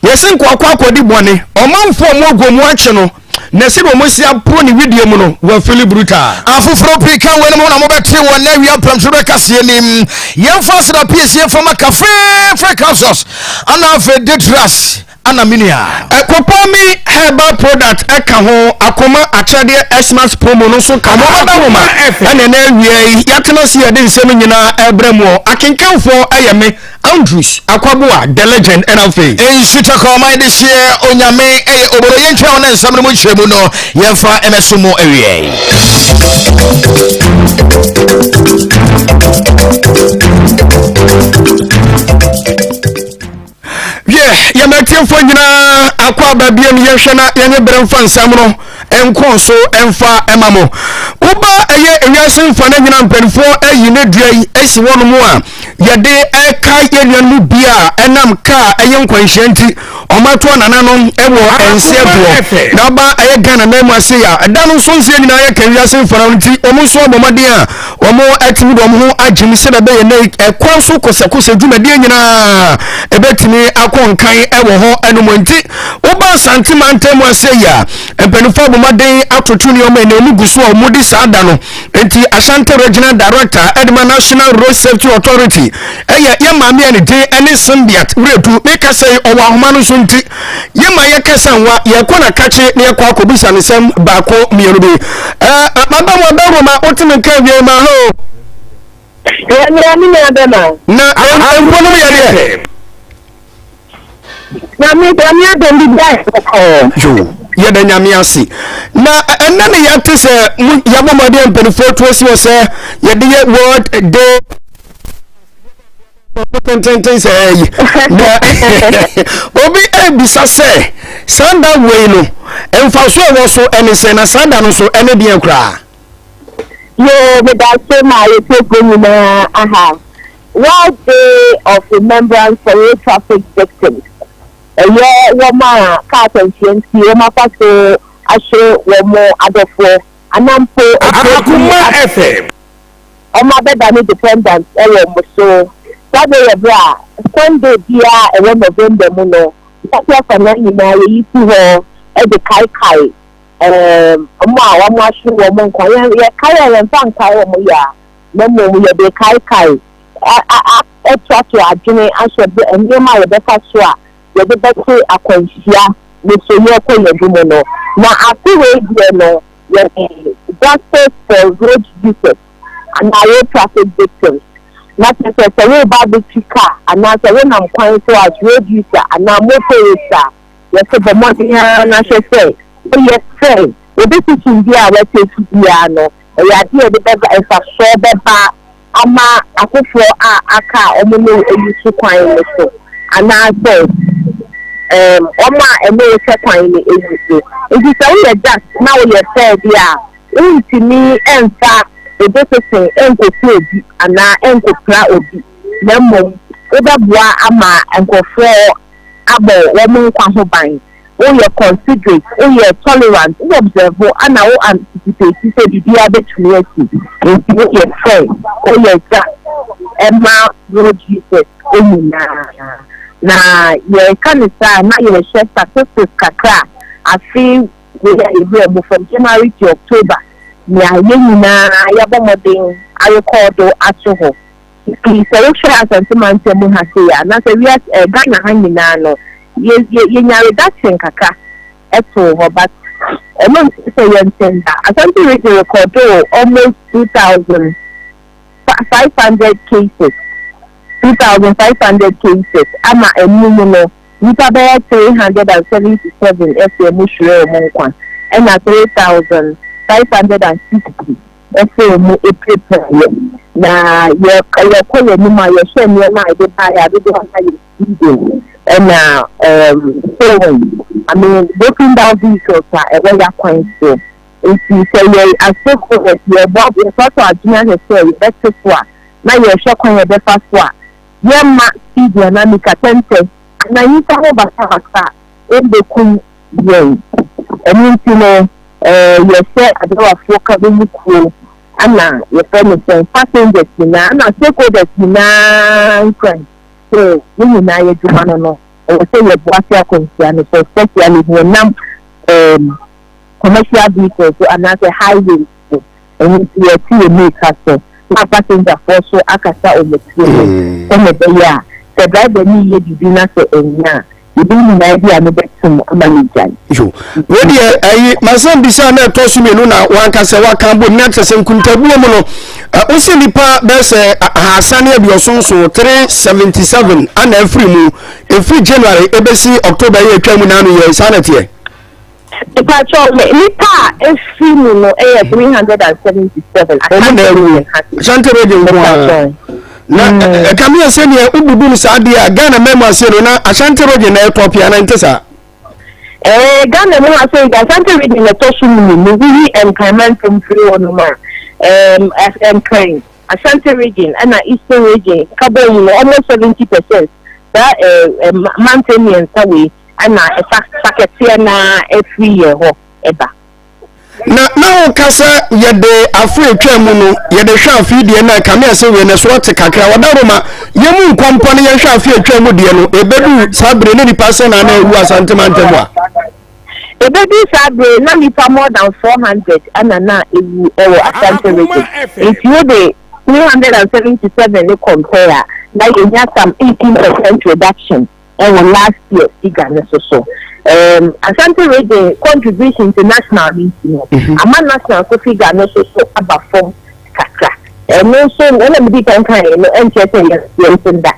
Yɛse nkoakɔ akɔdi bɔne. Ɔmanfoɔ a wɔn aguo mu akye no na sɛdeɛ wɔn asi aporo ne wedeɛ mu no, wɔafili brutal. Afoforo pii ka weinom ho na mobɛte wɔ nnɛ awia mprɛmso berɛ kaseɛ nim. Yɛmfa aseda piesie mfa ma Cafe Free Capsules ana afei Detras ana me nua. Kopami herbal product ka ho, Akoma akyɛdeɛ Xmas promo no nso ka ho. Akoma ɛna ɛnɛ awia yi yɛatena ase yɛde nsɛm nyinaa ɛrebrɛ moɔ. Akenkanfoɔ ɛyɛ me. Andrews Akwaboah, The Legend, ɛna afei. Nsu tɔkɔ ɔman de hyeɛ Onyame ɛyɛ oboro yɛntwa wo ne nsɛm no mu nkyerɛmu no yɛmfa ɛmɛso mu awiei. Yɛ yɛn atiefoɔ nyinaa akɔ aba biam yɛhwɛ na yɛnyɛ berɛ mfa nsɛm no nkɔɔ so mfa ma mo. Woba ɛyɛ ewiase mfa no nyina mpanimfoɔ ayi ne dua yi asi wɔn a yɛde ɛka yɛn nuanom bi a ɛnam kaa ɛyɛ nkwanhyia nti wɔn ato nananom ɛwɔ nseɛ doɔ na aba ɛyɛ Ghana nan mu ase a ɛda no nso nseɛ nyinaa yɛ ka wiase mfa no nti wɔn nso abɔ mmɔden a wɔn atumi de wɔn ho agyem sɛ ɛbɛyɛ ne ɛkwan so kosɛkosɛ dwumadie nyinaa ɛbɛtumi akɔ nkan ɛwɔ hɔ ɛnom nti woba Asante mantam mu ase yi a mpanimfoɔ abɔ mmɔden atoto nneɛma ɛna wɔn gu so a wɔn di saa da no nti Ashanti Regional Director ɛde National Road Safety Authority ɛyɛ yɛ maame a ne din ɛne Simbiat Wuredu meka sɛ ɔwɔ ahoma no so nti yɛ ma yɛkasa nwa yɛkɔ na kakye na yɛkɔ akɔbisa ne nsɛm baako mmienu bi ɛɛ maba mu abɛroma wotumi nka wie ma ho. Na mpo no yɛ deɛ. Nyame nyame adom bi da kɔkɔɔ. Yo, yɛda nyame ase. Na ɛnɛ ne yɛte sɛ yɛbɔ mmɔden mpanimfoɔ to asi wɔ sɛ yɛde yɛ World Day tententen sɛ ɛyi na obi ebisa sɛ saa da wei no mfaso a ɛwɔ so ɛne sɛ na saa da no so ɛne deɛ koraa. Yoo, meda ase ma yɛtiefoɔ nyinaa aha. World Day of Remembrance for Road Traffic Victims. Ɛyɛ wɔn a kaa akwanhyia nti wɔn afa so ahwere wɔn adɔfoɔ anaa mpo Akoma FM. Wɔn abɛda ne dependent ɛwɔ wɔn so. Saa bere yɛ bere a Sunday biara a ɛwɔ November mu no, wiase afanan nyinaa yɛyi si hɔ de kaekae wɔn a wɔn ahwere wɔn nkwa. Yɛn yɛkae a yɛmfa nkae wɔn yɛ a, na mmom yɛde kaekae ɛtoatoa adwene ahyɛ bere nneɛma a yɛbɛfa so a yɛde bɛte akwanhyia ne so yɛrekɔ yɛn anim no. Na afe wei deɛ no, yɛde Justice for Road Users anaa Road Traffic Victims. Na kyerɛ sɛ sɛ woreba abɛtwi kaa anaasɛ wonam kwan so as road user anaa motorist a, yɛsɛ bɔ mmɔden ara na hwɛ sɛ woyɛ sɛ wo decision bi a wɔatake biara no, ɛyɛ adeɛ a yɛde bɛba mfasoɔ bɛba ama afoforɔ a aka a wɔn ne wo ayi so kwan no so anaasɛ wɔn a ɛne wo hyɛ kwan no ayi so. Nti sɛ woyɛ just na woyɛ fair bi a, wontumi mfa wo decision nkɔku obi anaa nkɔpira obi, na mmom wobɛboa ama nkurɔfoɔ abɔ wɔn nkwa ho ban. Woyɛ considerate, woyɛ tolerant, wo observe ana wo anticipate sɛ biribiara bɛtumi asi. Nti woyɛ fair, woyɛ just ɛma road users nyinaa. Na yɛreka ne saa na yɛrehwɛ statistics kakra a afe wei a yɛwura mu from January to October, nea yɛn nyinaa yɛabɔ mmɔden arekɔɔdo ato hɔ. Nti sɛ wohwɛ Asante mantam mu ha sei a, anaasɛ wiase Ghana ha nyinaa no, yɛnya reduction kakra ɛtoo hɔ, but ɛno nkyerɛ sɛ yɛntɛn da. Asante Region recordoo almost 2,500 cases, 2,500 cases ama ɛmu mu no, nipa bɛyɛ 377 ɛfɛ mu hwerɛ wɔn nkwa, ɛna 3,560 ɛfɛ mu epirepirɛ. Na yɛ yɛkɔ yɛn anim a, yɛhwɛ nneɛma a yɛde baeɛ a dodoɔ no ayɛ speeding ɛna towing, I mean broken down vehicles a ɛwɔ yɛ akwan so. Nti sɛ yɛ as stakeholders yɛbɔ yɛtoato adwene ahwɛ sɛ yɛbɛte so a, na yɛhwɛ kwan yɛbɛfa so a yɛmma speeding anaa mikatɛntɛ anaa nyimpa ho basabasa a ɛmbɛkum yɛn. Ɛno nti no, yɛhyɛ adrawafoɔ ka bɛ mu kuo ana yɛfrɛ no sɛ passengers nyinaa ana stakeholders nyinaa nkuran sɛ yɛn nyinaa yɛ adwuma no. Ɛwɔ sɛ yɛboa te akwanhyia no so, especially nea ɛnam um, commercial vehicles so anaasɛ highways so. Ɛno nti yɛte yɛn mmirika so na passengerfoɔ so akasa wɔn tiri ho sɛnea ɛbɛyɛ a sɛ driver no reyɛ biribi na sɛ ɛnyɛ a, yɛbɛyi nyinaa bi a no bɛtom ama no agyae. Yo, wei deɛ ayi masɛm bisa na ɛtɔ so mmienu na wanka sɛ waka bom na kyerɛ sɛ nkuntabuo mu no wosɛ nnipa bɛyɛ sɛ 370 377 ana afiri mu ɛfiri January ɛbɛsi October yɛ atwa mu na ano yɛ saa na ɛteɛ. Mepakyɛw me nipa a efiri mu no yɛ 377. Wɔn na awu. Ashanti region nko ara. Na ɛka mi yɛ sɛ nea wobubu no saa deɛ a Ghana mɛmu ase no na Ashanti region na ɛtɔ pia na nte saa. Ɛɛ Ghana mu ha sɛ Ashanti region na ɛtɔ so mmienu woyi Nkran mantam firi hɔnom a ɛɛm Nkran Ashanti region ɛna Eastern region kabɔ mu no almost 70% saa ɛɛ mantam mmiɛnsa wei. na ɛfa fa kɛseɛ no ara firi yɛn hɔ ba. Na na woka sɛ yɛde afe a atwa mu no yɛde hwɛ afe yi deɛ no a ɛkame ɛsɛ wei no ɛso ate kakra. Wɔda Roma yɛn mu nkɔmpɔ no yɛnhwɛ afe a atwa mu deɛ no ɛbɛdu saa bere ne nipa sɛ na na ɛwu Asante mantam a. Ɛbɛdu saa bere na nipa more than 400 na na ɛwu wɔ Asante region. Nti wode 377 no compare a na yɛnya some 18% reduction. wɔ last year figure no so so. Um, Ashanti region contribution to national no nti no, ama national so figure no so so aba fam kakra. Ɛno nso, ɛna medi kan kan no, ɛnkyerɛ sɛ yɛn yɛn nso da.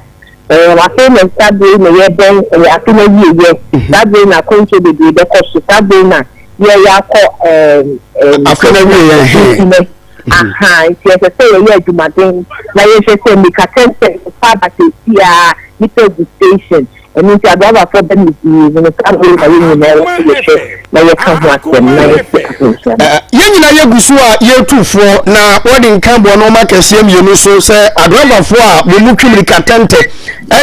Um, afei na saa bere na yɛbɛn ɛyɛ afe no awieɛ. Saa bere na akwantuo bebree bɛkɔ so. Saa bere na yɛyɛ akɔ um, um, Afe no awieɛ, ɛhɛn. Ahaa, nti ɛsɛ sɛ yɛyɛ adwumaden na yɛhwɛ sɛ mmirika tɛntɛn fa aba seesei ara, nnipa gu station, ɛno nti adriverfoɔ bɛ misbehave no, saa bere na yɛn nyinaa ɛwɔ sɛ yɛhwɛ na yɛka ho asɛm na yɛte akwanhyia no. Yɛn nyinaa yɛgu so a yɛretu foɔ na wɔde nka boɔ nnoɔma akɛseɛ mmienu so sɛ adriverfoɔ a wɔn mu twi mmirika tɛntɛ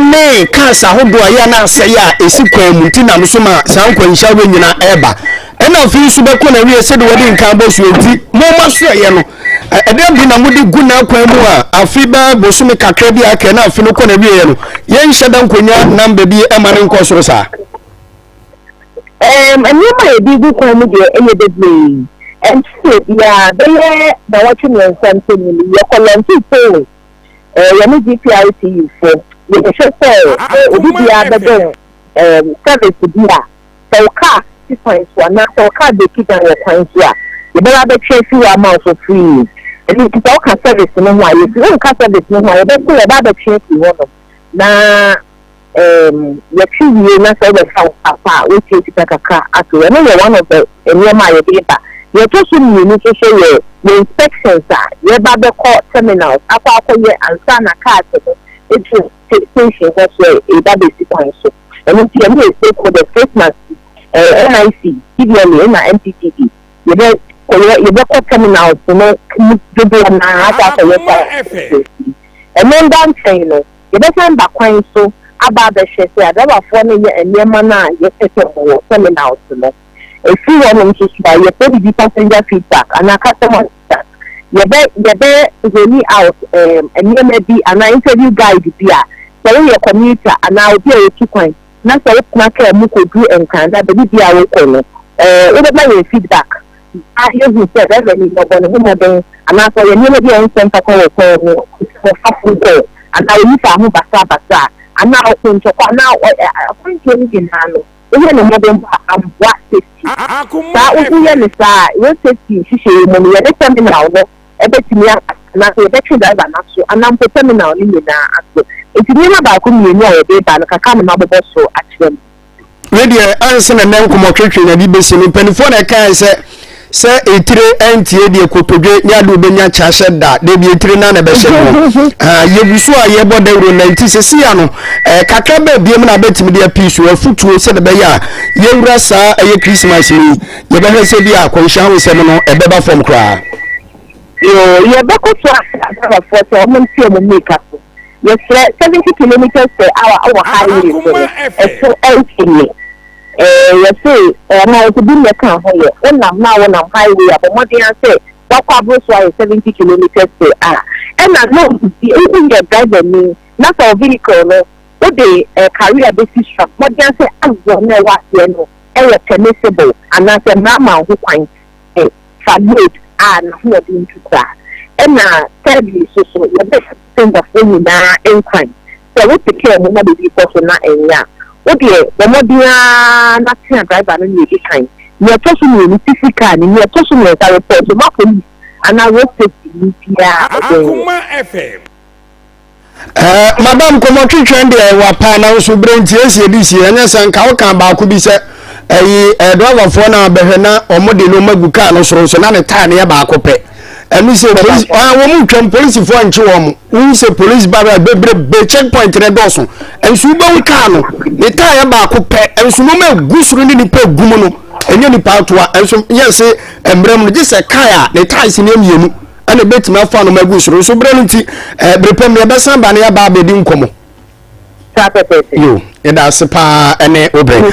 ne cars ahodoɔ a yɛ a na asɛe a ɛsi kwan mu nti nam so ma saa nkwanhyia wei nyinaa ɛreba. Ɛna afei nso bɛkɔ n'awie sɛdeɛ wɔde nkan bɔ soɔ nti momma soɛeɛ no ɛdɛn bi na mode gu n'akwan mu a afe bɛɛ bosome kakra bi a aka na afe no kɔ n'awieɛ no yɛnhyɛ da nkɔnya namba bi ɛma no nkɔ soro saa. Nneɛma a yɛde gu kwan mu deɛ ɛyɛ bebree. Ɛnkyɛeɛ biara bɛyɛ nnawɔtwe mmiɛnsa ntam no yɛkɔ lɔnte towing yɛne GPRTU foɔ yɛhwɛ sɛ obi biara bɛbɛn service bi a Sɛ wo kaa si kwan so anaa sɛ wo kaa breki down wɔ kwan so a, yɛbɛba abɛtwe afi hɔ ama wo for free. Ɛno nti sɛ woka service no ho a, yɛsi wonka service no ho a, yɛbɛse yɛba abɛtwe afi hɔnom na um, yɛtwe wie na sɛ wobɛfa wo kaa pa a, woatua sika kakra ato hɔ. Ɛno yɛ one of the nneɛma a yɛde ba. Deɛ ɛtɔ so mmienu nso so yɛ yɛ inspections a yɛba bɛkɔ terminals akɔ akɔyɛ ansa na cars no atu station hɔ so ɛba bɛsi kwan so. Ɛno nti yɛne yɛn stakeholders, Christmas yi, eh, NIC, CBLA ɛna MPTD, yɛbɛ kɔyɛ, yɛbɛkɔ terminals no mu dodoɔ no ara akɔ akɔyɛ saa inspections yi. Ɛno nda nkyɛn no, yɛbɛsan ba kwan so aba abɛhwɛ sɛ adrabafoɔ no yɛ nneɛma no a yɛpɛ sɛ wɔwɔ terminals no. Ɛfiri hɔnom nso so a, yɛfrɛ biribi passenger feedback anaa customer feedback. Yɛbɛ yɛbɛ roli out ɛɛm nneɛma bi anaa interview guide bi a, sɛ woyɛ commuter anaa obi a otu kwan na sɛ wotena kaa mu kɔduru Nkran anaa baabi biara a wokɔ no, ɛɛ wobɛma yɛn feedback na yɛahu sɛ driver ni ɔbɔ ne ho mmɔden anaa sɛ ɔyɛ nneɛma bi a ɛnsɛ mfata wɔ kwan mu, sɛ ɔfa phone call anaa oyi fa ho basabasa anaa ɔko ntɔkwa anaa ɔ ɛ akwantuo no nyinaa no. Woyɛ no mmɔdenbɔ a, amboa safety. Saa woyɛ no saa a, road safety nhyehyɛeɛ mu no, yɛne terminal no bɛtumi akasa anaasɛ yɛbɛtwe driver no aso anaa mpo terminal no nyinaa aso. Nti nneɛma baako mmienu a yɛde reba no, kakra na mabobɔ so akyerɛ mo. Wei deɛ ansa na nnɛ nkɔmmɔtwetwe na de bɛsi no, mpanimfoɔ na ɛkae sɛ sɛ etire antie deɛ kotodwe ne ade obɛnya kyɛ ahyɛ da da bi etire na na ɛbɛhyɛ no ah, yɛgu so a yɛbɔ dawuro na nti sɛsi ya no eh, kakra bɛɛ biam na abɛtumi de apii so afutuo sɛ de bɛyɛ a yɛwura saa ɛyɛ Christmas mu yi yɛbɛhwɛ sɛ bi a akwanhyia ho nsɛm no ɛbɛba fam koraa. Yoo, yɛbɛkɔ so ahyɛ Ghanafoɔ sɛ wɔn nte wɔn mmirika so. Yɛsrɛ, 70 kilometres per hour wɔ highway so no, ɛso ɛnkyɛnni. Ɛɛ yɛse anaa yɛse bi mmɛka ho yɛ wonam na wonam highway a bɔ mmɔden ara sɛ wakɔ aboro so ayɛ 70 kilometres per hour. Ɛna note bi woyɛ driver ni na sɛ wo vehicle no. Wode carrier bɛsi so a, bɔ mmɔden sɛ axle no a ɛwɔ aseɛ no yɛ permissible anaasɛ mmara ma wo ho kwan sɛ fa load a n'ahoɔden ntu koraa. Ɛna thirdly nso so, yɛbɛhyɛ passengerfoɔ nyinaa nkuran sɛ wote kaa mu na biribi rekɔ so na ɛnyɛ a, wo deɛ bɔ mmɔden ara na tea driver no nea ɛdi kan, nea ɛtɔ so mmienu sisi kaa no, nea ɛtɔ so mmiɛnsa report ma police anaa road safety ni biara a ɔbɛn wo. Akoma FM. Eh, madam kɔmɔtwetwɛn deɛ ɛwa paa nanso berɛ nti ɛsi ɛdi sie ɛnyɛ sɛ nka woka baako bi sɛ ɛyi eh, driverfoɔ no abɛhwɛ na wɔn de nneɛma gu kaa no soro nso na ne taa no yɛ baako pɛ ɛno sɛ polisi ah, wɔn twɛm polisifoɔ nkye wɔn wohu sɛ polisi barrier bebrebe check point no dɔɔso nso wobɛhu kaa no ne taa yɛ baako pɛ nso nneɛma egu soro ne nipa egu mu no ɛnyɛ nipa atoa nso yɛn se mmerɛ mu no gye sɛ kaa a ne taa si ne mmienu ɛna ebetumi afa anoma agu soro nso berɛ no nti ɛɛ bere pam no yɛbɛsan ba na yɛaba abɛdi nkɔmmɔ. Saa pɛpɛɛpɛ. Yo, yɛda ase paa ɛne wo berɛ.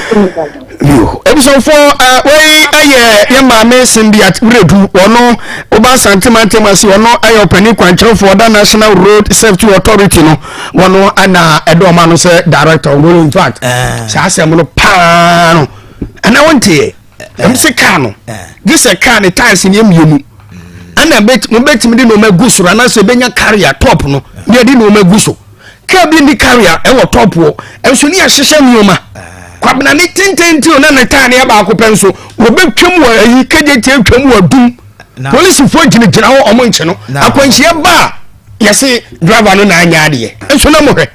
Yo, abusuafoɔ ɛɛ wei ɛyɛ yɛ maame Simbiat Wiredu, ɔno woba Asante mantam ase, ɔno ɛyɛ ɔpanin kwankyerɛfoɔ ɔda National Road Safety Authority no, wɔno ɛna ɛdɔ ɔma no sɛ director ɔno in fact saa asɛm no paa no ɛna wɔnteɛ. Ɛm sɛ kaa no gye sɛ kaa ne tiles ne mmienu ɛna mobɛtumi de nneɛma gu soro anaasɛ ɛbɛnya carrier top no ne yɛde nneɛma gu so. Kaa bi ni carrier ɛwɔ top hɔ nso ne yɛhyehyɛ nneɛma. Kwabena ne tententen o na ne taa ne yɛ baako pɛ nso wɔbɛtwam wɔ ayi kegye tie twam wɔ dum. Polisifoɔ gyinagyina hɔ ɔmo nkye no. Akwanhyia ba a yɛse driver no na anyɛ adeɛ nso na mohwɛ.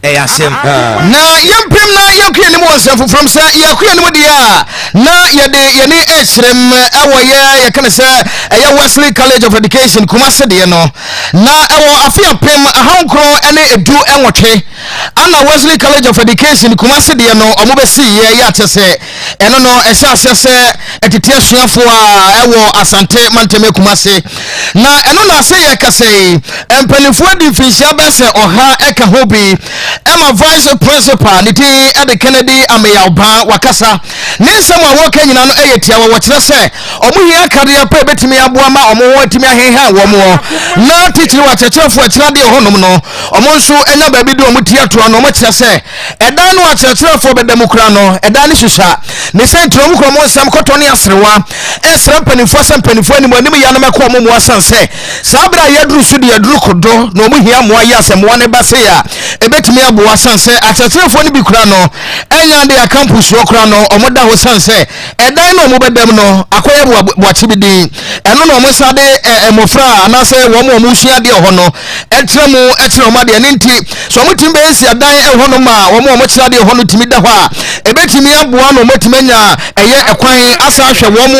Ɛyɛ asɛm na yɛmpem na yɛnkɔ yɛn anim wɔ nsɛm foforɔ mu. Sɛ yɛkɔ yɛn anim deɛ a, na yɛde yɛne ɛkyerɛm ɛwɔ yɛ yɛka no sɛ ɛyɛ Wesley College of Education Kumase deɛ no, na ɛwɔ afe 1918 ana Wesley College of Education Kumase deɛ no ɔmo bɛsi yɛ akyɛ sɛ ɛno no ɛhyɛ aseɛ sɛ ɛtete asuafoɔ a ɛwɔ Asante mantam Kumase, na ɛno na ase yɛ kasa yi mpanimfoɔ adi mfinhyia bɛyɛ sɛ 100 ɛka ho bi ɛma vice principal ne din ɛde Kennedy Ameyawba wakasa. Ne nsɛm a wɔka nyinaa no ɛyɛ tiawa. Wɔkyerɛ sɛ ɔmo hia akadeɛ pa ɛbɛtumi aboa ma ɔmo ho atumi ahenhan wɔn wɔ na titiri wɔ akyerɛkyerɛfoɔ akyerɛ adeɛ hɔnom no, ɔmo nso anya baabi de ɔmo ti atoa no. Ɔmo kyerɛ sɛ ɛdan no akyerɛkyerɛfoɔ bɛda mu kora no, ɛdan no hyehyɛ ne sɛ nti ɔmo kura ɔmo nsɛm kɔtɔ ne aserewa ɛsrɛ mpanimfoɔ sɛ mpanimfoɔ anim anim yɛ no mɛkɔ ɔmo mmoa san sɛ saa berɛ a yɛaduru so de yɛaduru kodo na ɔmo hia mmoa yi asɛ mmoa ne ba se a ɛbɛtumi aboa san sɛ akyerɛkyerɛfoɔ no bi kura no ɛnya de aka mpusuo kora no ɔmo da hɔ san sɛ ɛdan no ɔmo bɛdam no akɔyɛ boakye bi din. Ɛno na ɔmo sa de mmɔfra anaasɛ wɔn a ɔmo sua adeɛ hɔ no ɛkyerɛ mu ɛkyerɛ ɔmo adeɛ ne nti sɛ ɔmo tumi bɛyɛ si adan ɛhɔ nom a wɔn a ɔmo kyerɛ adeɛ hɔ no tumi da hɔ a ɛbɛtumi aboa na ɔmo atumi anya ɛyɛ ɛkwan asa ahwɛ wɔn a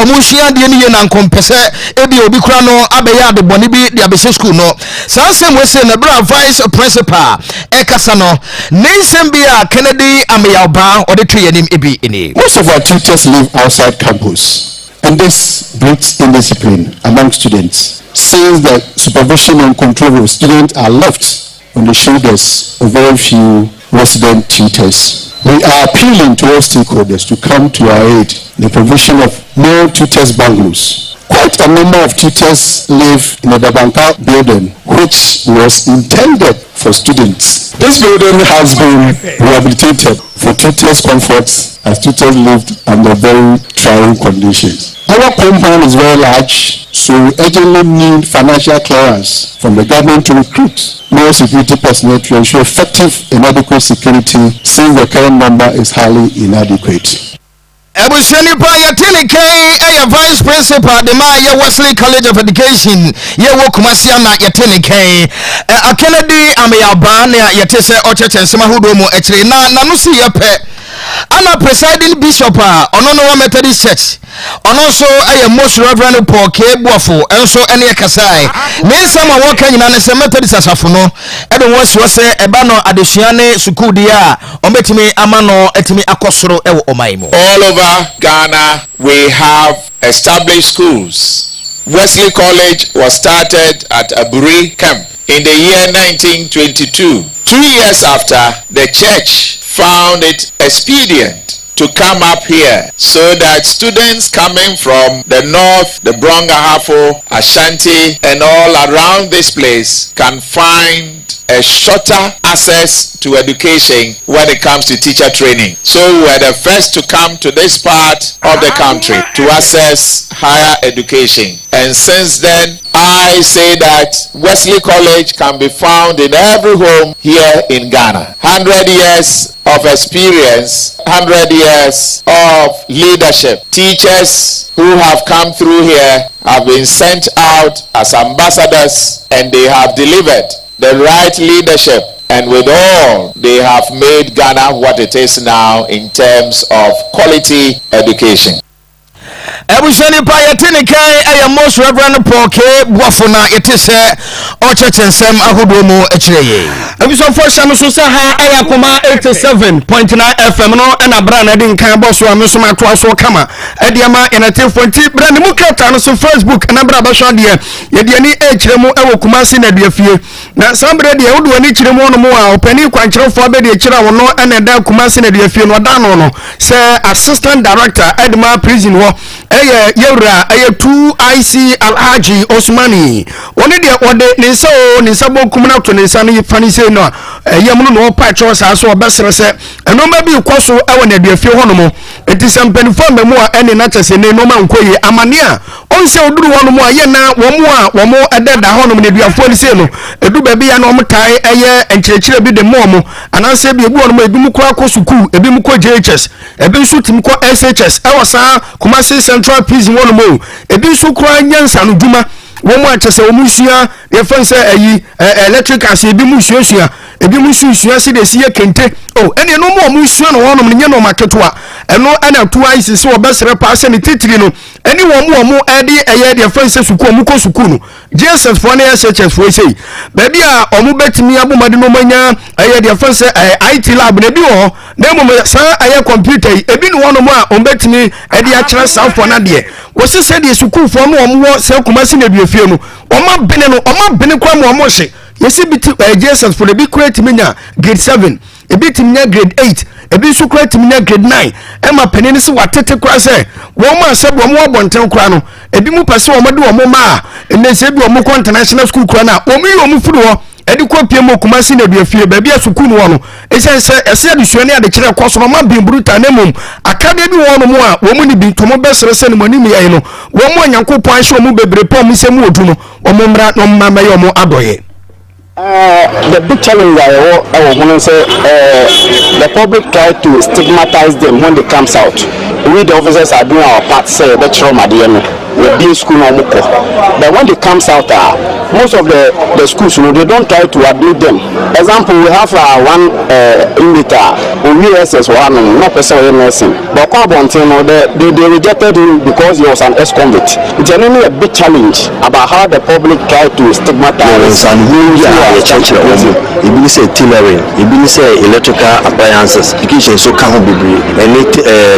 ɔmo sua adeɛ no yie na nkɔmpɛ sɛ ebi obi kura no abɛyɛ ade bɔne bi de abɛhyɛ sukuu no. Saa nsɛm wɔ se na berɛ a vice principal ɛkasa no, ne nsɛm bi a Kennedy Ameyawba ɔde to yɛn anim ebi nie. Most of our tutors live outside campus, and this breeds indiscipline among students since the supervision and control of students are left on the shoulders of very few resident tutors. We are appealing to all stakeholders to come to our aid in the provision of more tutors bungalows. Quite a number of tutors live in the Dabanka building, which was intended for students. This building has been rehabilitated for tutors' comforts as tutors lived under very trying conditions. Our compound is very large, so we urgently need financial clearance from the government to recruit more security personnel to ensure effective and adequate security since the current number is highly inadequate. Abusua nipa a yɛte ne kan yɛ vice principal de ma yɛ Wesley College of Education yɛwɔ Kumasi na yɛte ne kan Akenedi Ameyaba ne a yɛte sɛ ɔkyerɛkyerɛ nsɛm ahodoɔ mu akyire na n'ano si yɛ pɛ ana presiding bishop a ɔno no wɔ Methodist Church, ɔno nso yɛ Most Reverend Paul K. Boafo nso ne ɛkasae. Ne nsɛm a wɔka nyinaa ne sɛ Methodist asafo no ɛde wɔn asi hɔ sɛ ɛba no adesua ne sukuudeɛ a wɔbɛtumi ama no atumi akɔ soro wɔ ɔman mu. All over Ghana, we have established schools. Wesley College was started at Aburi Camp in the year 1922. 2 years after, the church found it expedient to come up here so that students coming from the north, the Brong Ahafo, Ashanti, and all around this place can find a shorter access to education when it comes to teacher training. So we're the first to come to this part of the country to access higher education. And since then, I say that Wesley College can be found in every home here in Ghana. 100 years of experience, 100 years of leadership. Teachers who have come through here have been sent out as ambassadors and they have delivered the right leadership and with all they have made Ghana what it is now in terms of quality education. Abusua nipa yɛte ne kan ɛyɛ Most Reverend Paul K Boafo na yɛte sɛ ɔkyerɛkyerɛ nsɛm ahodoɔ mu akyerɛ yɛ. Abusuafoɔ, hyɛ no so sɛ ha ɛyɛ Akoma 87.9 FM no, ɛna bra na ɛde nkan bɔ so a me nso matoa so kama ɛde ama yɛnɛtefoɔ. Nti bra ne mu krataa no so Facebook na bra bɛhwɛ adeɛ. Yɛde ani ɛkyerɛ mu ɛwɔ Kumase na Aduafie, na saa berɛ deɛ wode w'ani kyerɛ mu ɔnom a, ɔpani kwankyerɛfoɔ abɛde akyerɛ a wɔno ɛna ɛda Kumase na Aduafie no, ɔda no sɛ assistant director ɛde ma prison hɔ, ɛyɛ yɛwura ɛyɛ 2IC Alhaji Osmani. Wɔne deɛ wɔde ne nsa o ne nsa bonkum no ato ne nsa no fa ne sei no a ɛyɛ mu no na ɔpa kyerɛw saa so ɔbɛsrɛ sɛ ɛnɔɔma bi kɔ so ɛwɔ n'aduafie hɔ nom. Nti sɛ mpanimfoɔ mmamu a ɛne na kyɛ sɛ ne nneɛma nkɔ yie amane a ɔnsɛ oduru hɔ nom a yɛ na wɔn a wɔn ɛdɛda hɔ nom n'aduafoɔ no sei no edu baabi ya na wɔn tae ɛyɛ nkyerɛkyerɛ bi de mɔ wɔn, anaasɛ ebi ebi wɔ nom, ebi mu kora kɔ sukuu, ebi mu kɔ JHS, ebi nso tumi kɔ SHS ɛwɔ saa Kumasi Central Prison hɔ nom o. Ebi nso kora nyɛ nsano dwuma, wɔn mu akyɛ sɛ wɔn sua yɛfɛn sɛ ɛyi ɛ electric ase, ebi mu suasua, ebi mu nso sua si de esi yɛ kente o. Ɛna ɛno mu a wɔn sua no hɔnom no nyɛ nɔɔma ketewa. Ɛno ɛna to ayi sisi wɔbɛsrɛ paa sɛ ne titiri no ɛne wɔn mu a wɔn ɛde ɛyɛ deɛ fɛn sɛ sukuu, wɔn kɔ sukuu no, JSS foɔ ne SHS foɔ sei, baabi a wɔn bɛtumi abomadi no, wɔn anya ɛyɛ deɛ fɛn sɛ ɛyɛ IT lab na ebi wɔ hɔ, na mmom saa ɛyɛ computer yi ebi ne wɔnom a wɔn bɛtumi ɛde akyerɛ saa foɔ no adeɛ. Wɔsi sɛ deɛ sukuufoɔ no wɔn wɔ sɛ Kumasi na Eduafie no, wɔn abene no, wɔn abene kora ma wɔn hye. Yɛsi bi ti ɛyɛ JSS foɔ, ebi kura tumi nya grade 7, ebi tumi nya grade 8, ebi nso kura tumi nya grade 9. Ɛma panin no sɛ watete kora sɛ wɔn a sɛ wɔn wɔ abɔnten kora no, ebi mu pɛ sɛ wɔn de wɔn mma a ɛnɛ sɛ ebi wɔn kɔ international school kora no a, wɔn yi wɔn firi hɔ ɛde kɔ pie mu Kumasi na Aduafie baabi a sukuu no wɔ no, ɛsiane sɛ ɛsɛ adesua ne adekyerɛ kɔ so no ɔma bin bruta, ne mmom akadeɛ bi wɔ hɔ nom a wɔn mu ne bi ntomo bɛsrɛ sɛ ne mu anim yɛn no, wɔn mu a Nyankopɔn ahyɛ wɔn mu bebree pɔ wɔn nsɛm wɔ du no, wɔn mmra na wɔn mma mɛyɛ wɔn adɔyɛ. The big challenge a yɛwɔ ɛwɔ ho no sɛ the public try to stigmatize them when they comes out. We, the officers, are doing our part sɛ yɛbɛkyerɛ wɔn adeɛ no, yɛbie school na wɔn kɔ, but when they comes out, most of the schools no, they don't try to admit them. Example, we have one inmate a owie SS wɔ hanom na ɔpɛ sɛ ɔyɛ nursing, but ɔkɔ abɔnten no, they rejected him because he was an ex-convict. Nti ɛno no yɛ big challenge about how the public try to stigmatize. Nsanhunu bi a yɛkyerɛkyerɛ wɔn mu, ebi ne sɛ tailoring, ebi ne sɛ electrical appliances, education nso ka ho bebree, ɛne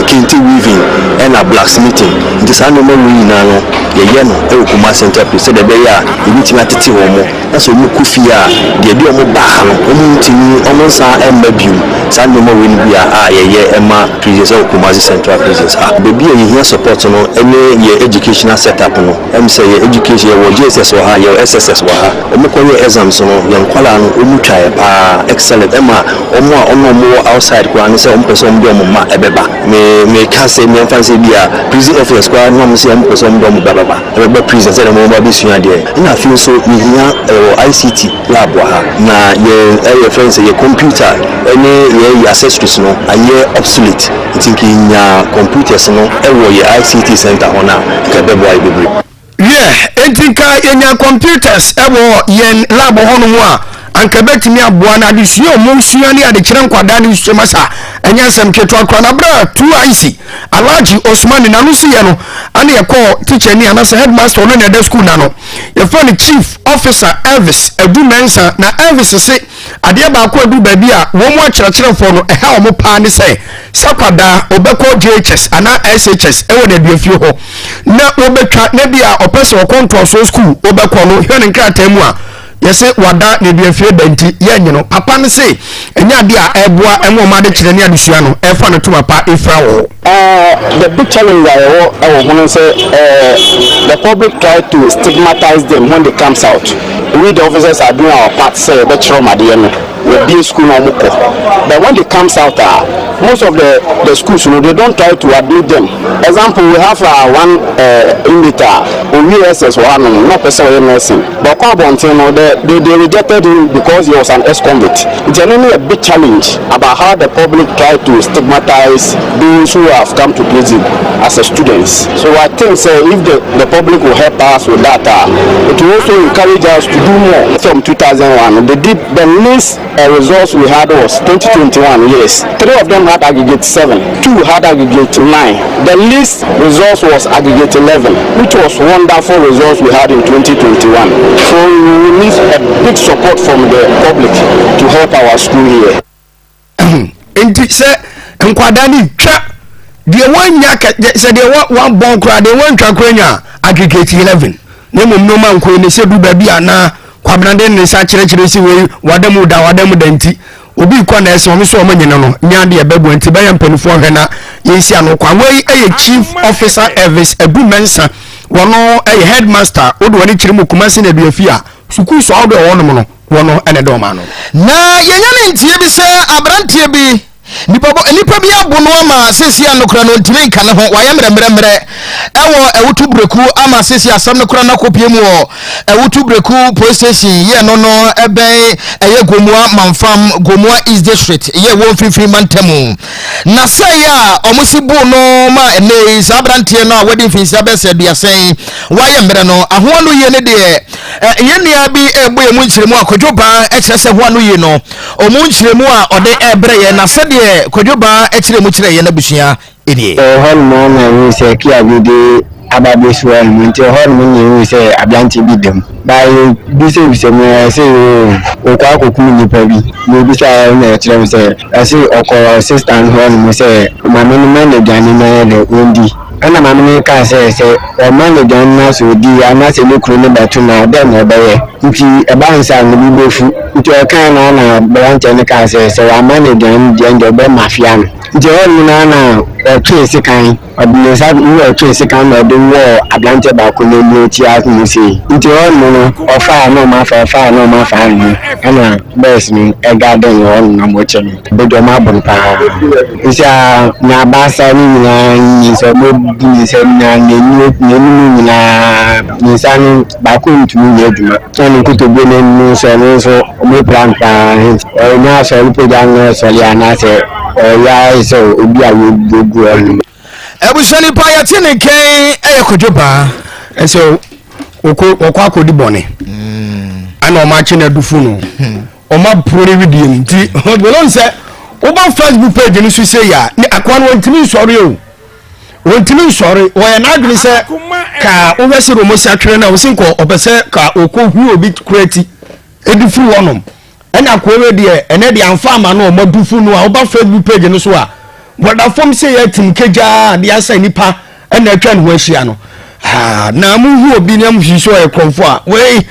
kente weaving ɛna blacksmithing. Nti saa nneɛma wei nyinaa no, yɛyɛ no ɛwɔ Kumasi Central Prison sɛdeɛ ɛbɛyɛ a yɛbɛtumi atete wɔn mo na sɛ wɔn kɔ fie a, deɛ ɛde wɔn baa ha no, wɔn ntumi wɔn nsa mma bio. Saa nneɛma wei no bi a yɛyɛ ɛma prisons ɛwɔ Kumasi Central Prisons ha. Baabi a yɛhia support no ɛne yɛ educational setup no. Ɛm sɛ yɛ education, yɛwɔ JSS wɔ ha, yɛwɔ SSS wɔ ha. Wɔn kɔyɛ exams no, yɛn nkɔlaa no wɔn twa yɛ paa excellent, ɛma wɔn a wɔn a wɔwɔ outside koraa no sɛ wɔn pɛ sɛ wɔn de wɔn mma ɛbɛba. Me ka sɛ mmɛnfa sɛ bi a prison officers koraa na wɔn sɛ wɔn pɛ sɛ wɔn de wɔn ba bɛba ɛbɛba prison sɛ wɔn ba bɛsua adeɛ. Ɛna afei nso yɛhia ɛwɔ ICT lab wɔ ha, na yɛ ɛyɛ fɛn sɛ yɛ computer ɛne yɛ accessories no ayɛ obsolete, nti nka yɛnya computers no ɛwɔ yɛ ICT center hɔ no a, nka ɛbɛboa yɛ bebree. Yɛ enti nka yɛnya computers ɛwɔ yɛn lab hɔ nom a, anka bɛtumi aboa no adesua a ɔmo sua ne adekyerɛ nkwadaa ne nsua sa ɛnyɛ asɛm ketewa koraa. Na berɛ a 2IC Alhaji Osman n'ano si yɛ no, ane yɛkɔɔ teacher ni anaasɛ headmaster, ɔno na ɛda school na no, yɛfrɛ no Chief Officer Elvis Adu Mɛnsa. Na Elvis se adeɛ baako adu baabi a wɔn mu akyerɛkyerɛfoɔ no ɛha wɔn paa ne sɛ sakwadaa ɔbɛkɔ JHS anaa SHS ɛwɔ n'aduafie hɔ na wɔbɛtwa na bi a ɔpɛ sɛ ɔkɔ ntoasoɔ school, wɔbɛkɔ no hwɛ ne nkrataa mu a Yɛse wada nneduafie da nti yɛnnye no. Papa no se ɛnyɛ adeɛ a ɛboa ɛma wɔn adekyerɛ ne adesua no ɛfa no toma pa ɛfira wɔ hɔ. The big challenge a yɛwɔ wɔ ho ne sɛ the public try to stigmatize them when they comes out. We the officers are doing our part sɛ yɛbɛkyerɛ wɔn adeɛ no, yɛbue school na wɔn kɔ but when they comes out a, most of the the schools no they don't try to admit them. Example, we have one inmate a owie SS wɔ hanom na ɔpɛ sɛ ɔyɛ nursing. But ɔkɔ abɔnten no the they they rejected him because he was an ex-convict. Nti ɛno no yɛ big challenge about how the public try to stigmatise those who have come to prison as a students. So I think sɛ if the the public will help us with that a, it will also encourage us to do more. From 2001 no, they did the least results we had was 2021, yes. Three of them had aggregate 7, two had aggregate 9. The least results was aggregate 11, which was wonderful results we had in 2021. So we need a big support from the public to help our school here. Nti sɛ nkwadaa no twa deɛ wɔanya sɛ deɛ wɔabɔn koraa deɛ wɔntwa koraa nya aggregate 11 na mmom nneɛma nkɔe ne sɛ du baabi a na Kwabena de ne nsa kyerɛkyerɛ si wei wada mu da wada mu da nti obi kɔ na ɛsɛ wɔn nso wɔn nyina no nya adeɛ bɛboa nti bɛyɛ mpanimfoɔ hwɛ na yɛnsi ano kwan. Wei yɛ Chief Officer Elvis Adu Mensah, wɔn yɛ headmaster wode wɔn kyerɛ mu Kumasi na Aduafi a sukuu so ahodoɔ ɛwɔ nom no wɔn ɛna ɛdɔm ano. Na yɛnya ne nteɛ bi sɛ aberanteɛ bi Nnipa bɔ nnipa bi abo no ama seesei a nokorɛ no ntumi nka ne ho. Wayɛ mmerɛmmerɛmmerɛ ɛwɔ Awutu Breku ama seesei asɛm no koraa no akɔpue mu wɔ Awutu Breku Police Station yɛ no no ɛbɛn ɛyɛ Gomoa Manfam, Gomoa East District yɛ wɔ mfimfini mantamu. Na sɛe a wɔn si boo no ma ɛnnɛ yi saa aberanteɛ no a wadi mfinhyia bɛyɛ sɛ aduasa yi wayɛ mmerɛ no ahoa no yie no deɛ yɛn nua bi ɛrebɔ yɛn mu nkyerɛmu a Kwadwo Baa kyerɛ sɛ hoa no yie no Ɔmo nkyerɛmu a ɔde rebrɛ yɛn na sɛdeɛ Kwadwo Baa kyerɛɛ mu kyerɛɛ yɛn abusua nie. Ɛwɔ hɔnom ara na yɛhui sɛ kia bi de aba abɛsi hɔnom, nti ɛhɔnom na yɛhui sɛ aberanteɛ bi da mu. Ba yɛbisabisa mu a, ɛsɛ oo ɔkɔ akɔkum nnipa bi. Na yɛbisaeɛ na ɛkyerɛ me sɛ ɛse ɔkɔ sista no hɔnom sɛ maame no ma no aduane na ɔnyɛ dɛ ɔndi. Ɛnna maame no kaa sɛ, sɛ ɔma no aduane na sɛ ɔdi anaasɛ ne kunu no bɛto no a, dɛn na ɔbɛyɛ? Nti ɛbaa no saa a, ne bo bɛfu. Nti ɔkae no ara na aberanteɛ no kaa sɛ, sɛ wamma no aduane deɛ, ɛnde ɔbɛmafia no. Nti ɛhɔ nom no ara na ɔtwee sekan, ɔde ne nsa na ɔtwee sekan na ɔde wɔɔ aberanteɛ baako n'ani akyi mu sei. Nti ɛhɔ nom no, ɔfaa na ɔma afa, ɔfaa na ɔma afa no, ɛna boys no garden hɔ nom na wɔkyɛ no. Bɛdi ɔmo abo no paa. Nti a n'abasa no nyinaa nyi sɛ ɔmo bu ne nsa nyinaa n'ani n'anim nyinaa ne nsa no baako ntumi nyɛ adwuma. Na ne nkotodwe n'anim nso ɛno nso ɔmo apira no paa nti ɔnya asɔre pagya no sɔre anaasɛ ɔyɛ ayɛ sɛ obi a wɔgu hɔ no. Abusua nipa yɛte ne nkɛn ɛyɛ Kwadwo Baa. Ɛsɛ wɔkɔ wɔkɔ akɔdi bɔne ɛna wɔn akye no adufu no. Wɔn aporo ne wedeɛ mu nti wɔn sɛ woba Facebook page no so sɛ yɛ a ne akoa no wɔntumi nsɔre o wɔntumi nsɔre wɔyɛ n'adwene sɛ ka wohwɛ sɛ wɔn si atwere no a wɔsi nkɔ ɔpɛ sɛ ka ɔkɔ hu obi kura ti ɛdi firi hɔnom ɛna akoa wei deɛ ɛnɛ deɛ anfa ama no wɔn adufu no a woba Facebook page no so a wɔda fam sɛ yɛ atim kegyaa de asa nipa ɛna atwa ne ho ahyia no ah, na mohu obi na mohwii sɛ ɔyɛ korɔmfo a wei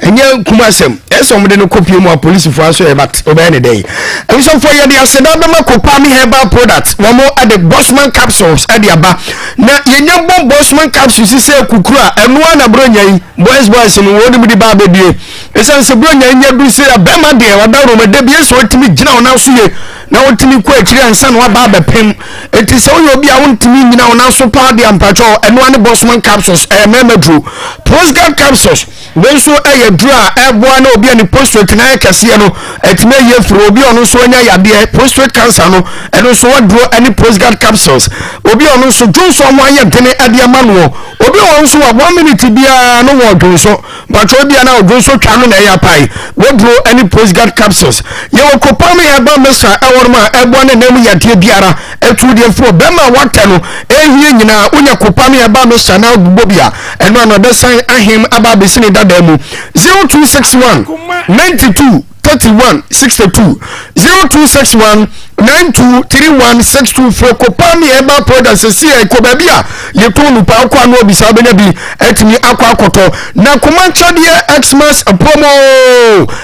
ɛnyɛ kum asɛm ɛsɛ ɔmde no kɔpie mu a polisifoɔ aso yɛ but wobɛyɛ ne dɛn abusuafoɔ yɛde aseda bɛma kopame herbal product wɔn ɛde bosman capsules ɛde aba na yɛnya bɔ bosman capsules sɛ kukuru a ɛnoa na buronya yi boys boys no wɔn mu de ba abɛdie ɛsiane sɛ buronya yi nya du sɛ bɛrima deɛ ɔda roma da bi ɛsɛ ɔtumi gyina ɔnan so yie na wotumi kɔ akyiri ansa na waba abɛpem. Enti sɛ woyɛ obi a wontumi nnyina wo nan so paa deɛ mpakyɛw ɛnoa ne Bosman capsules ɛyɛ mmarima duro. Prosgard capsules wei nso ɛyɛ duro a ɛboa na obi a ne prostrate no ayɛ kɛseɛ no atumi ayi afiri obi a ɔno nso anya yadeɛ prostrate cancer no ɛno nso waduro ɛne Prosgard capsules. Obi a ɔno nso dwonsɔ ho ayɛ dene ɛde ama noɔ obi a ɔno nso wɔ one minute biara no wɔ dwonsɔ Mpakyɛw ebia na odwo nso twa no na ɛyɛ apae. Woduro ne Prosgard capsules. Yɛwɔ Copalmi herbal mixture ɛwɔ nom a ɛboa ne nan mu yadeɛ biara. Ɛtu deɛ firi ɔbɛrima a watɛ no ɛhie nyinaa. Wonya Copalmi herbal mixture na wobobɔ bi a, ɛno ano ɛbɛsan ahem aba abɛsi ne dadaa mu. 0261 92. 31 62 0261 92 31 62 frɛ Kopami Herbal Product sɛsi ɛ kɔ baabi a yɛtɔn no paa kɔ ano abisa wobɛnya bi atumi akɔ akɔtɔ na koma nkyɛdeɛ Xmas promo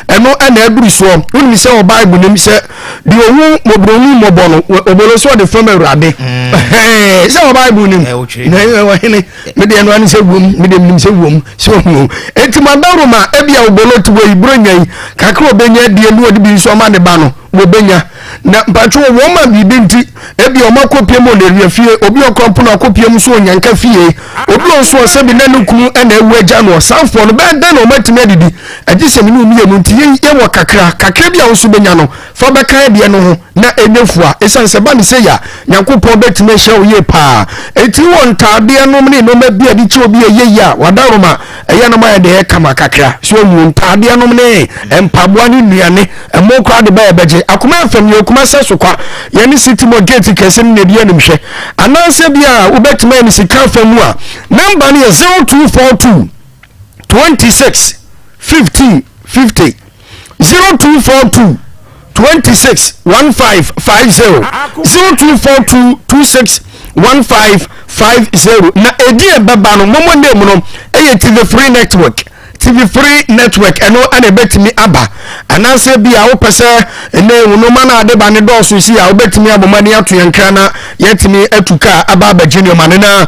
ɛno ɛna aduru soɔ. Wonim sɛ wɔ Bible nim sɛ deɛ ɔhu mmɔborɔni mmɔbɔ no ɔbɔno sɛ ɔde fam Awurade mm. Sɛ wɔ Bible nim na ɔhene medeɛ no ane sɛ wom medeɛ menim sɛ wom sɛ ɔhu enti madaroma ebia wobɔno te wɔ yi borɔ nya yi kakra ɔbɛnya adie ne ɔde bi nso ama ne ba no wɔbɛnya. Na mpatwo wɔn ma biribi nti ebi wɔn akɔpie mu ɔnawia fie, obi ɔkɔ mpono akɔpie mu nso ɔnyanka fie, obi nso ɔsɛ bi na ne kunu ɛna ewu agya no. Ɔsanfoɔ no bɛyɛ dɛn na wɔn atumi adidi? Ɛgye sɛ mene mmienu nti yɛn yɛwɔ kakra kakra bi a nso bɛnya no fa bɛka ɛdeɛ no ho na ɛnyɛ fua. Ɛsiane sɛ ba ne sɛ ya Nyankopɔn bɛtumi ahyira wo yie paa. Enti wɔ ntaadeɛ nom ne nneɛma bi a de kyɛ obi a ɛyɛ yie a wadaroma ɛyɛ nom ayɛ deɛ kama kakra so awu ntaadeɛ nom ne mpaboa ne nnuane ɛmo koraa de bɛyɛ bɛgye akoma fam yɛ okuma sɛ so kwa yɛne city mɔ gate kɛse no na ɛdi anim hwɛ anaasɛ bi a wobɛtumi ayɛ ne sika fa mu a namba no yɛ 0242 26 15 50 0242 26 15 50 0242 26 15 50. Na ɛdi ɛbɛba no mɔmɔ name no ɛyɛ TV Free Network, TV Free Network ɛno ɛna ɛbɛtumi aba. Anaasɛ bi a wopɛ sɛ ɛnɛ wo nneɛma no ade ba ne dɔɔso si a wobɛtumi abɔ mmɔden ato yɛn kra na yɛatumi atu kaa aba abɛgye nneɛma no. Na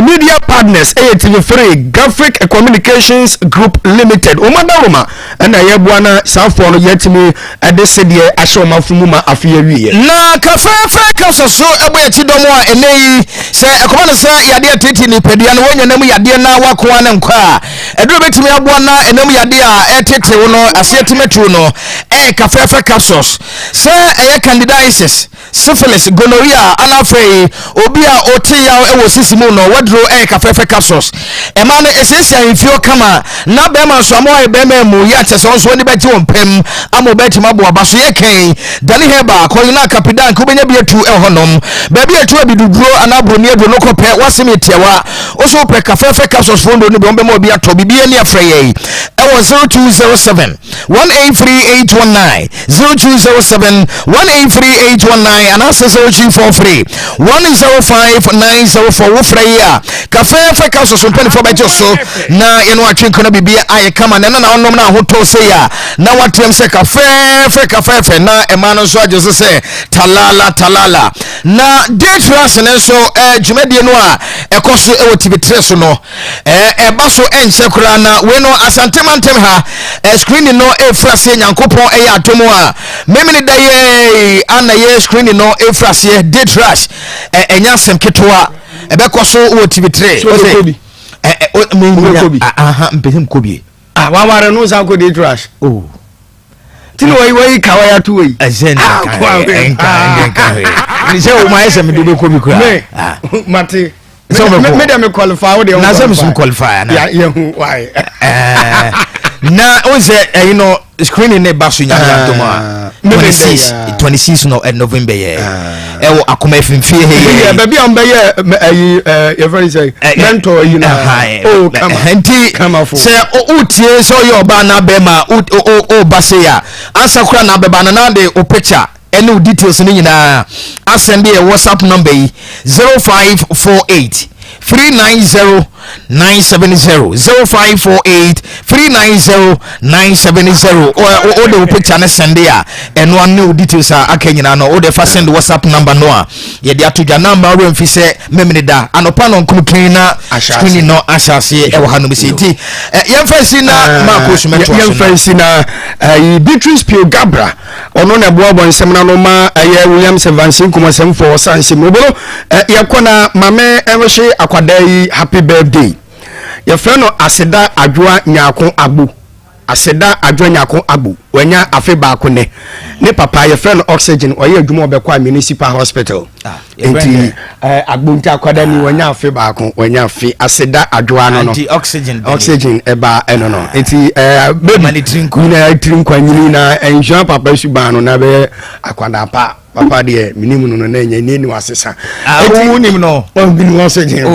media partners ɛyɛ TV Free Graphic Communications Group Limited. Wɔn adaworoma ɛna yɛboa na saafoɔ no yɛatumi ɛde sedeɛ ahyɛ wɔn afo mu ma afe awieɛ. Na kafɛɛfɛ kasa so ɛbɔ yɛn akyi dɔm a ɛnɛ yi sɛ ɛkɔba no sɛ yadeɛ tete nipadua no wɔnya nam yadeɛ na wakoa ne nkɔ a ɛduro bɛtumi aboa na ɛnam yadeɛ a ɛtete wo no aseɛ tumi atu no ɛyɛ kafɛɛfɛ capsules sɛ ɛyɛ candidiasis, syphilis, gonorrhea, ana afei obi a ɔte yaw wɔ sisi mu no waduro ɛyɛ kafɛɛfɛ capsules. Ɛma no ɛsiesie ahemfio kama na bɛrima nso ama wayɛ bɛrima mu yɛ akyɛ sɛ nso ani bɛgye wɔn pɛm ama ɔbɛtumi aboa aba so yɛ kɛn dane hɛba kɔyina kapidank wobɛnya bi atu ɛwɔ hɔnom baabi atu abiduduro anaa buroni aduro no kɔpɛ wasɛm yɛ tiawa wo so wopɛ kafɛɛfɛ capsules foɔ nduro no bi wɔn bɛma obi atɔ biribi ani afrɛ yɛn ɛwɔ 0207 183819, 0207 183819 anaasɛ 0243 105904. Wofrɛ yi a kafɛɛfɛ ka soso mpanimfoɔ bɛgye so na yɛne watwe nkɔnɔ biribi ayɛ kama na ɛno na ɔnom no ahotɔ sei a na wateam sɛ kafɛɛfɛ kafɛɛfɛ na ɛma no nso agye so sɛ talala talala. Na date rush no nso dwumadie no a ɛkɔ so wɔ tibitire so no ɛba so ɛnkyɛ koraa na wei no Asante mantam ha screening no ɛfiri aseɛ. Nyankopɔn ɛyɛ adom a memene da yɛ ana yɛ screening no ɛfiri aseɛ. Date rush ɛnyɛ asɛm ketewa, ɛbɛkɔ so wɔ tibitire. Mpɛsɛ mkɔ bie. Ah, waware no nsa kɔ date rush. Oh. Ti na wɔyi wɔyi ka wɔyi ato wɔyi. Ɛsɛ ní nka nka nka hwee sɛ o ma ayɛ sɛ mi de bɛ kɔ bi kura. Me mate. Sɛ o bɛ kɔ. Me de me qualify o de. Na sɛ mi sum qualify ana. Ya yɛ hu why. Na o sɛ ɛyi no screening ne ba so Nyame adom a 26 26 no November yɛ ɛwɔ akoma efimfie he yɛ. Baabi a mbɛyɛ ɛyi yɛfrɛ no sɛ mentor yi na o kama. Nti sɛ wotie sɛ ɔyɛ ɔbaa na bɛrima o ba se a ansa kora na abɛba no na de o picture ɛne o details no nyinaa asɛn de yɛ WhatsApp number yi, 0548 390 970, 0548 390 970. O de wo picture ne send a ɛno ano wo details a aka nyinaa no wode fa send WhatsApp number no a yɛde ato dwa. Number werɛ mfi sɛ memene da anɔpa no nkono na screening no ahyɛ aseɛ ɛwɔ ha nom sɛ nti yɛmfa nsi na Maako so mɛtoa so. Yɛmfa nsi na Beatrice Pio Gabra ɔno na ɛboaboa nsɛm no ano ma ɛyɛ Williams Evans nkɔmmɔsɛmfoɔ ɔsan nsɛm obolo. Yɛkɔ na mame ɛnhye akwadaa yi happy birthday. Yɛfrɛ no Aseda Adwoa Nyaako Agbo. Aseda Adwoa Nyaako Agbo wanya afe baako nɛ. Ne papa yɛfrɛ no Oxygen, ɔyɛ adwuma ɔbɛkɔ a municipal hospital. Nti Agbo nti akwadaa ni wanya afe baako, wanya afe. Aseda Adwoa no oxygen. Oxygen ɛba ɛno no nti baby nyinaa tiri nkwa nyini na nsua papa suban no na bɛyɛ akwadaa pa. Papa deɛ minim no na ɛnyɛ ne ni wasesa. Eti nim no ɔn bi ni oxygen.